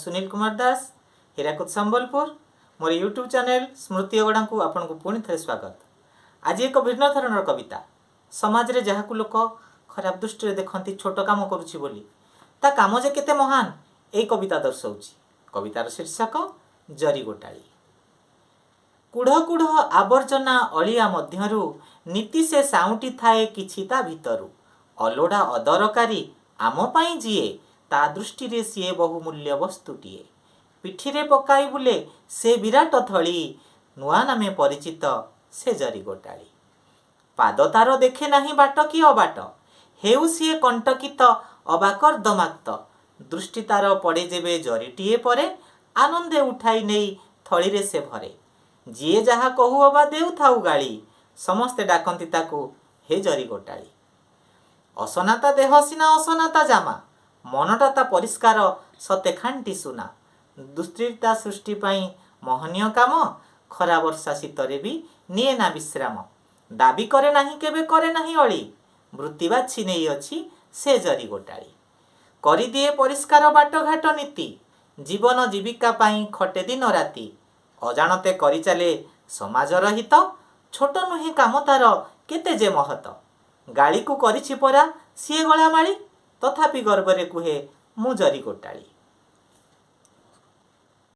ସୁନୀଲ କୁମାର ଦାସ, ହୀରାକୁଦ, ସମ୍ବଲପୁର। ମୋର YouTube channel ସ୍ମୃତି ଅଗଡ଼ାଙ୍କୁ ଆପଣଙ୍କୁ ପୁଣି ଥରେ ସ୍ୱାଗତ। ଆଜି ଏକ ଭିନ୍ନ ଧରଣର କବିତା। ସମାଜରେ ଯାହାକୁ ଲୋକ ଖରାପ ଦୃଷ୍ଟିରେ ଦେଖନ୍ତି ଛୋଟ କାମ କରୁଛି ବୋଲି, ତା କାମ ଯେ କେତେ ମହାନ, ଏଇ କବିତା ଦର୍ଶାଉଛି। କବିତାର ଶୀର୍ଷକ ଜରି ଗୋଟାଳି। କୁଢ଼ କୁଢ଼ ଆବର୍ଜନା ଅଳିଆ ମଧ୍ୟରୁ ନିତି ସେ ସାଉଁଟି ଥାଏ କିଛି ତା ଭିତରୁ। ଅଲୋଡ଼ା ଅଦରକାରୀ ଆମ ପାଇଁ ଯିଏ, ତା ଦୃଷ୍ଟିରେ ସିଏ ବହୁମୂଲ୍ୟ ବସ୍ତୁଟିଏ। ପିଠିରେ ପକାଇ ବୁଲେ ସେ ବିରାଟ ଥଳି, ନୂଆ ନାମେ ପରିଚିତ ସେ ଜରି ଗୋଟାଳି। ପାଦ ତାର ଦେଖେ ନାହିଁ ବାଟ କି ଅବାଟ, ହେଉ ସିଏ କଣ୍ଟକିତ ଅବା କର୍ଦ୍ଦମାକ୍ତ, ଦୃଷ୍ଟି ତାର ପଡ଼େ ଯେବେ ଜରିଟିଏ ପରେ, ଆନନ୍ଦେ ଉଠାଇ ନେଇ ଥଳିରେ ସେ ଭରେ। ଯିଏ ଯାହା କହୁ ଅବା ଦେଉଥାଉ ଗାଳି, ସମସ୍ତେ ଡାକନ୍ତି ତାକୁ ହେ ଜରି ଗୋଟାଳି। ଅସନା ତା ଦେହ ସିନା, ଅସନା ତା ଜାମା, ମନଟା ତା ପରିଷ୍କାର ସତେ ଖାଣ୍ଟି ସୁନା। ଦୁଶ୍ଚିନ୍ତା ସୃଷ୍ଟି ପାଇଁ ମହନୀୟ କାମ, ଖରା ବର୍ଷା ଶୀତରେ ବି ନିଏ ନା ବିଶ୍ରାମ। ଦାବି କରେ ନାହିଁ, କେବେ କରେ ନାହିଁ ଅଳି, ବୃତ୍ତି ବାଛି ନେଇଅଛି ସେ ଜରି ଗୋଟାଳି। କରିଦିଏ ପରିଷ୍କାର ବାଟଘାଟ ନୀତି, ଜୀବନ ଜୀବିକା ପାଇଁ ଖଟେ ଦିନ ରାତି। ଅଜାଣତେ କରିଚାଲେ ସମାଜର ହିତ, ଛୋଟ ନୁହେଁ କାମ ତାର କେତେ ଯେ ମହତ। ଗାଳିକୁ କରିଛି ପରା ସିଏ ଗଳାମାଳି, ତଥାପି ଗର୍ବରେ କୁହେ ମୁଁ ଜରି ଗୋଟାଳି।